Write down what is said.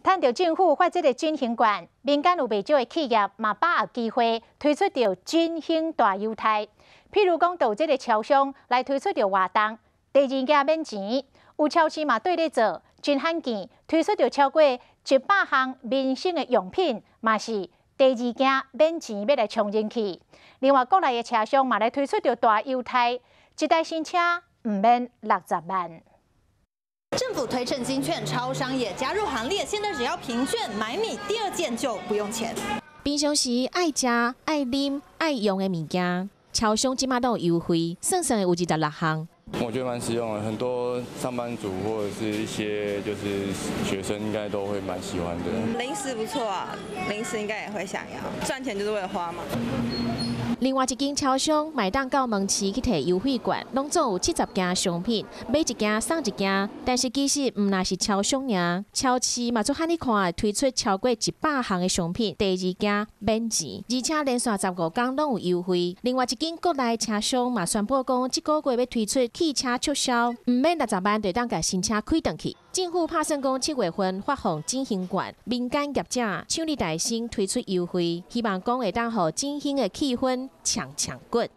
趁著政府發這个振興券，民間有袂少的企業嘛把握機會推出著振興大優待。譬如講，著這个超商來推出著活動，第二件免錢。有超市嘛綴咧做，真罕見推出著超過100項民生的用品，嘛是第二件免錢欲來衝人氣。另外，國內的車商嘛來推出著大優待，一台新車毋免60萬。政府推振興券，超商也加入行列。現在只要憑券買米，第二件就不用錢。平常時愛食、愛啉、愛用的物件，超商這馬攏有優惠，算算有26項。我覺得蠻實用的，很多上班族或者是一些就是學生應該都會蠻喜歡的。零食不錯啊，零食應該也會想要，賺錢就是為了花嘛。另外一間超商嘛會當到門市去提優惠券，攏總有70件商品，買一件送一件。但是其實毋但是超商爾，超市嘛足罕你看推出超過100項的商品，第二件免錢，而且連續15天攏有優惠。另外一間國內車商嘛宣布講，這個月欲推出汽車促銷，毋免60萬就當共新車開轉去。政府拍算講7月份發放振興券，民間業者搶佇台先推出優惠，希望講會當予振興的氣氛強強滾。